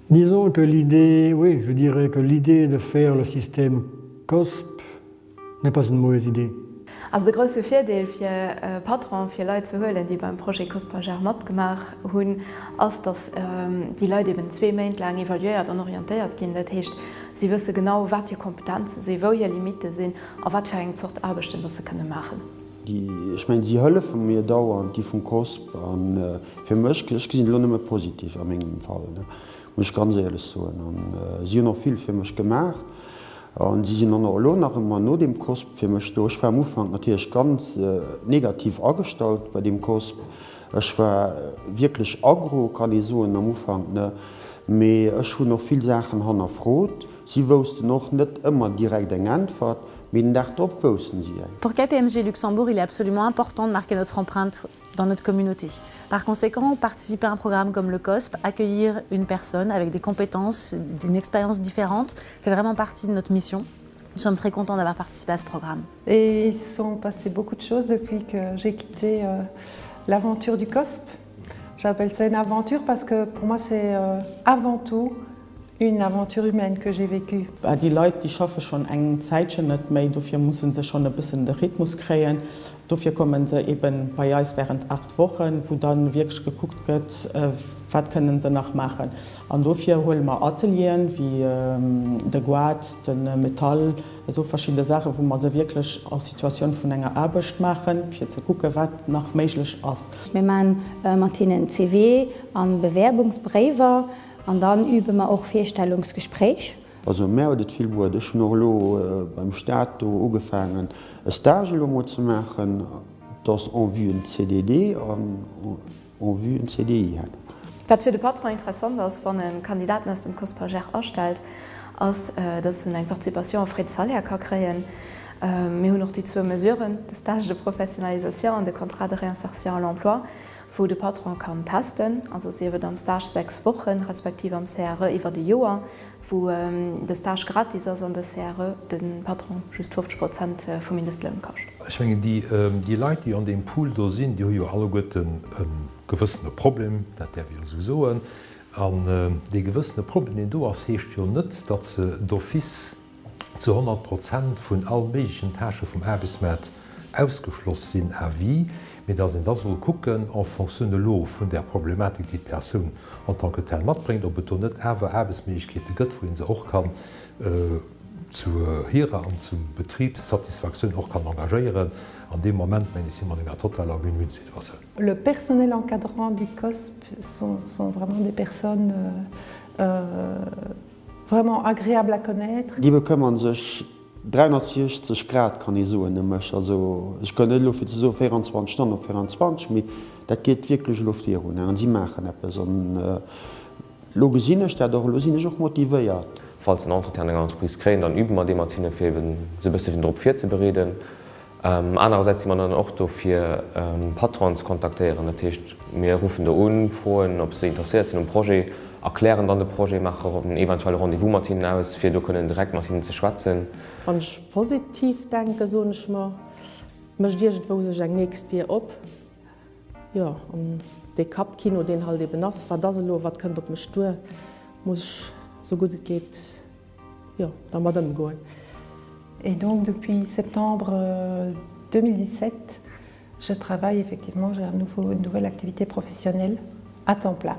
Disons que l'idée, oui, je dirais que l'idée de faire le système COSP n'est pas une mauvaise idée. Also de grousse Virdeel fir Patron, fir Leit ze huelen, déi beim Projet COSPAGER matgemaach hunn, ass, datt déi Leit eben zwee Méint laang evaluéiert an orientéiert ginn. Dat heescht, si wësse genau, wat hir Kompetenze sinn, wou hir Limitte sinn a wat fir eng Zort Aarbechten datt se kënne maachen. Déi, ech mengen, si hëllefe mir dauernd, déi vum COSP. A fir mech, ech gesinn et elo nëmme positiv a mengem Fall, muss ech ganz éierlech soen. A si hunn och vill fir mech gemaach. A si sinn och elo nach ëmmer no deem COSP fir mech do. Ech war am Ufank natierlech ganz negativ agestallt bei deem COSP. Ech war wierklech aggro, kann ee soen, am Ufank, ne. Mee ech hunn och vill Saachen hannerfrot. Si woussten och net ëmmer direkt eng Äntwert, mee den Dag drop woussten si eng. Pour KPMG Luxembourg, il est absolument important de marquer notre empreinte dans notre communauté. Par conséquent, participer à un programme comme le COSP, accueillir une personne avec des compétences, une expérience différente, fait vraiment partie de notre mission. Nous sommes très contents d'avoir participé à ce programme. Et il se sont passé beaucoup de choses depuis que j'ai quitté euh, l'aventure du COSP. J'appelle ça une aventure parce que pour moi c'est euh, avant tout une aventure humaine que j'ai vécue. Bah déi Leit déi schaffe schonn eng Zäitchen net méi, dofir musse se schonn e bëssen de Rhythmus kréien. Dofir komme se eben bei eis während 8 Wochen, wou da wierklech gekuckt gëtt, wat kënnen se nach maachen. An dofir huele mer Atelieren, wéi de Goart, de Metall, esou verschidde Saachen, wou mer se wierklech en Situatioun vun enger Aarbecht maachen, fir ze kucke wat nach méiglech ass. Mir maan mat hinnen CV an Bewerbungsbréiwer an dann üben mer och Virstellungsgespréich. Also mär huet et vill bruet. Ech hunn och elo beim Staat do ugefaangen e Stage elo mol ze maachen, et ass en vue en CDD an en vue en CDI herno. Wat fir de Patron interessant ass, wann e Kandidaten aus dem COSPAGER astellt, ass, dass en eng Participation en frais de salaire ka kréien. Mir hunn och déi zwou Mesuren, de Stage de professionnalisation an de Contrat de réinsertion à l'emploi, wou de Patron kann testen, also sief et am Stage 6 Wochen, respektiv am CRE iwwert e Joer, wou de Stage gratis ass an de CRE de Patron just 50 Prozent vum Mindestloun kascht. Ech mengen, déi Leit, déi an deem Pool do sinn, déi hu jo alleguerten e gewëssene Problem, dat däerf ee jo esou soen. An dee gewëssene Problem, deen do ass, heescht jo net, datt se d'office zu 100 Prozent vun all méiglechen Tâchë vum Aarbechtsmaart ausgeschloss sinn à vie, mee datt een da soll kucken, en fonction elo vun där Problematik, déi d'Persoun en tant que telle matbréngt, ob et do net awer Aarbechtsméiglechkeete gëtt, wou ee se och kann zu hirer an zum Betrib Satisfaktioun och kann engagéieren. An deem Moment, mengen ech, si mer an enger totaler Win-win-Situatioun. Le personnel encadrant du COSP sont, sont vraiment des personnes euh, Vraiment agréable à connaître. Déi bekëmmern sech 360 Grad, kann ee soen, ëm mech. Also ech kann net elo fir ze soe 24 Stonnen op 24, mee dat geet wierklech elo virun an si maachen eppes. An elo gesinn ech dat och, elo sinn ech och motivéiert. Falls se en Entretien an enger Entreprise kréien, dann übe mer dee mat hinne fir eben se e bësse drop virzebereeden. Anerersäits si mer dann och do fir Patronen ze kontaktéieren. Dat heescht, mir ruffen do un, froen, ob se interesséiert sinn um Projet, erklären dann de Projet, maachen en eventuelle Rendez-vous mat hinnen aus, fir do kënnen direkt mat hinnen ze schwätzen. Wann ech positiv denken, soen ech mer, mécht iergendwou sech eng nächst Dier op. Jo, an dee Kappkino, deen halt eben ass, wat ass elo, wat kënnt op mech duer, muss ech esou gutt et geet, jo, dermat ëmgoen. Et donc depuis septembre 2017, je travaille effectivement, j'ai un nouveau, une nouvelle activité professionnelle à temps plein.